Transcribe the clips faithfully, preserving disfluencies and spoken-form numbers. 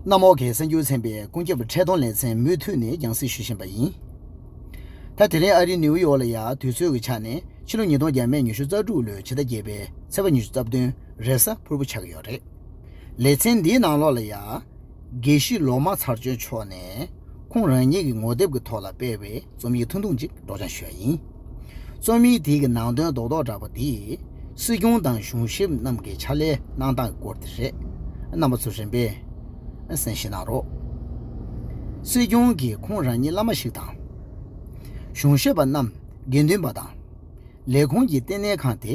གནམ་འོག་གི་གསར་འགྱུར་ཚན་པའི་ཀུན་ཁྱབ་འཕྲིན་གཏོང་ལེ་ཚན་མུ་མཐུད་ནས་རྒྱང་སྲིང་ཞུ་བཞིན་པ་ཡིན། ད་དེ་རིང་ཨ་རིའི་ནིའུ་ཡོག་ལ་ཡང་དུས་ཚོད་ཀྱི་ཆ་ནས་ཕྱི་ལོ་ཉིས་སྟོང་བརྒྱ་མེད་ཉི་ཤུ་རྩ་དྲུག་ལོའི་ཕྱི་ཟླ་བརྒྱད་པའི་ཚེས་པ་ཉི་ཤུ་རྩ་བདུན་རེས་གཟའ་ཕུར་བུ་ཆགས་ཀྱི་ཡོད་རེད། ལེ་ཚན་འདིའི་ནང་ལོགས་ལ་ཡང་དགེ་བཤེས་ལོ་མ་ཚར་གཅོད་མཆོག་ནས་ཁོང་རང་ཉིད་ཀྱི་ངོ་དེབ་ཀྱི་ཐོག་ལ་སྤེལ་བའི་རྩོམ་ཡིག་ཐུང་ཐུང་ཅིག་སྒྲོག་སྦྱང་ཞུ་ཡ་ཡིན། རྩོམ་ཡིག་དེའི་གི་ནང་དོན་རྡོག་རྡོག་འདྲ་པོ་འདི་སྲིད་སྐྱོང་དང་གཞུང་ཞབས་རྣམས་ཀྱི་ཕྱག་ལས་གནང་སྟངས་ཀྱི་སྐོར་དེ་རེད། རྣམ་པ་ཚོ་རིམ་པས་གསན་བཞེས་གནང་རོགས། སྲིད་སྐྱོང་གིས་ཁོང་རང་ཉིད་བླ་མ་ཞིག་དང་། གཞུང་ཞབས་པ་རྣམས་དགེ་འདུན་པ་དང་། ལས་ཁུངས་ཀྱི་ལྟེ་གནས་ཁང་དེ་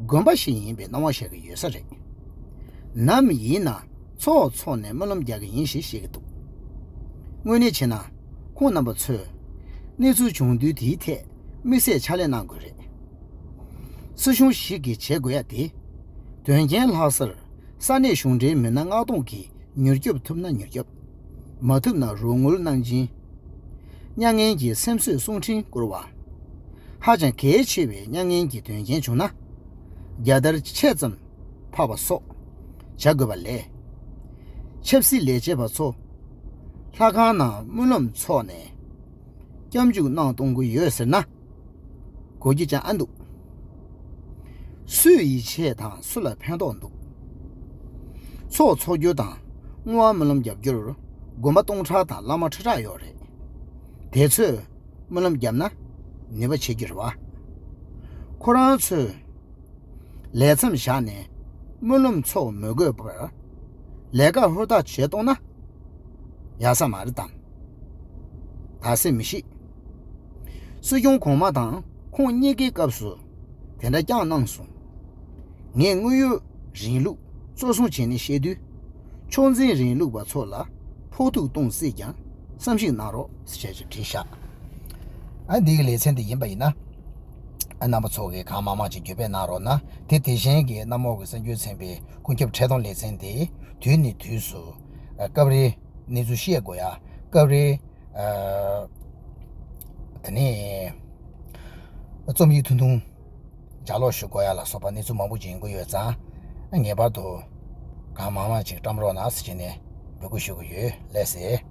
དགོན་པ་ཞིག་ཡིན་པའི་སྣང་བ་བཞག་གི་ཡོད་ས་རེད། ནམ་ཡིན་ན་ཚོགས་འཚོགས་ནས་སྨོན་ལམ་རྒྱག་གི་ཡིན་ཞེས་བཤད་ཀྱི་འདུག་དངོས་གནས་བྱས་ན་ཁོང་རྣམ་པ་ཚོས་གནས་ཚུལ་བྱུང་དུས་དེའི་ཐད་དམིགས་བསལ་ཕྱག་ལས་གནང་དགོས་རེད། སྲིད་གཞུང་ཞིག་གིས་བྱེད་དགོས་ཡ་དེ། དོན་རྐྱེན་ལྷག་སར་ས་གནས་གཞུང་འབྲེལ་མི་སྣ་མངགས་གཏོང་གིས་མྱུར་སྐྱོབ་ཐུབ་ན་མྱུར་སྐྱོབ། མ་ཐུབ་ན་རོགས་དངུལ་གནང་སྦྱིན། མྱ་ངན་གྱི་སེམས་གསོའི་གསུང་འཕྲིན་བསྐུར་བ། ཧ་ཅང་གལ་ཆེ་བའི་མྱ་ངན་གྱི་དོན་རྐྱེན་བྱུང་ན། རྒྱལ་དར་ཆེ་ཙམ་ཕབ་པ་སོགས་བྱ་དགོས་པ་ལས། ཆབ་སྲིད་ལས་བྱེད་པ་ཚོ་ལྷ་ཁང་ནང་སྨོན་ལམ་འཚོགས་ནས་སྐྱབས་འཇུག་གནང་གཏོང་གི་ཡོད་ཟེར་ན། གོ་རྒྱུ་ཅང་ཨ་འདུག་སུས་ཡིད་ཆེས་དང་སུ་ལ་ཕན་ཐོགས་འདུག་ཚོགས་འཚོགས་རྒྱུ་དང་བསྔོ་བ་སྨོན་ལམ་རྒྱབ་རྒྱུར་དགོན་པ་སྟོང་ཕྲག་དང་བླ་མ་ཁྲི་ཕྲག་ཡོད་རེད། དེ་ཚོས་སྨོན་ལམ་བརྒྱབ་ན་ནུས་པ་ཆེ་རྒྱུ་རེད་བ། ཁོ་རང་ཚོས་ལས་མཚམས་བཞག་ནས་སྨོན་ལམ་འཚོགས་མི་དགོས་པར་ལས་ཀ་ཧུར་ཐག་བྱེད་གཏོང་ན་ཡག་ས་མ་རེད་དམ། ད་སེ་མི་ཤེས། སྲིད་སྐྱོང་གོང་མ་དང་ཁོང་གཉིས་ཀའི་སྐབས་སུ་དེ་འདྲ་བསྐྱངས་གནང་སོང་། ངས་དངོས་ཡོད་རིང་ལུགས་གཙོ་བཟུང་བྱས་ནས་བཤད་དུས། ཕྱོགས་འཛིན་རིང་ལུགས་པ་ཚོ་ལ་ཕོག་ཐུག་གཏོང་སྲིད་ཀྱང་བསམ་གཞིག་གནང་རོགས་ཞེས་བྲིས་བཞག་ཨ་འདི་གི་ལེ་ཚན་འདི་ཡིན་པ་ཡིན་ན། ཨ་རྣམ་པ་ཚོ་གིས་གང་མང་མང་ཅིག་འགྱོད་པ་གནང་རོགས་གནང་། དེ་དེ་བཞིན་གྱི་གནམ་འོག་གི་གསར་འགྱུར་ཚན་པའི་ཀུན་ཁྱབ་འཕྲིན་གཏོང་ལེ་ཚན་དེ་དུས་ནས་དུས་སུ་ཨ་སྐབས་རེ་གནས་ཚུལ་བཤད་དགོས་ཡ། སྐབས་རེ་ཨ་དེ་ནས་རྩོམ་ཡིག་ཐུང་ཐུང་ལྗགས་ཀློག་ཞུ་དགོས་ཡ་ལ་སོགས་པ་གནས་ཚུལ་མང་པོ་ཅིག་ཡོང་གི་ཡོད་ཙང་། ངེས་པར་དུ་གང་མང་མང་ཅིག་བཀྲམ་རོགས་གནང་ཟེར་བྱས་ནས་འབོད་སྐུལ་ཞུ་གི་ཡོད། ལགས་སེ།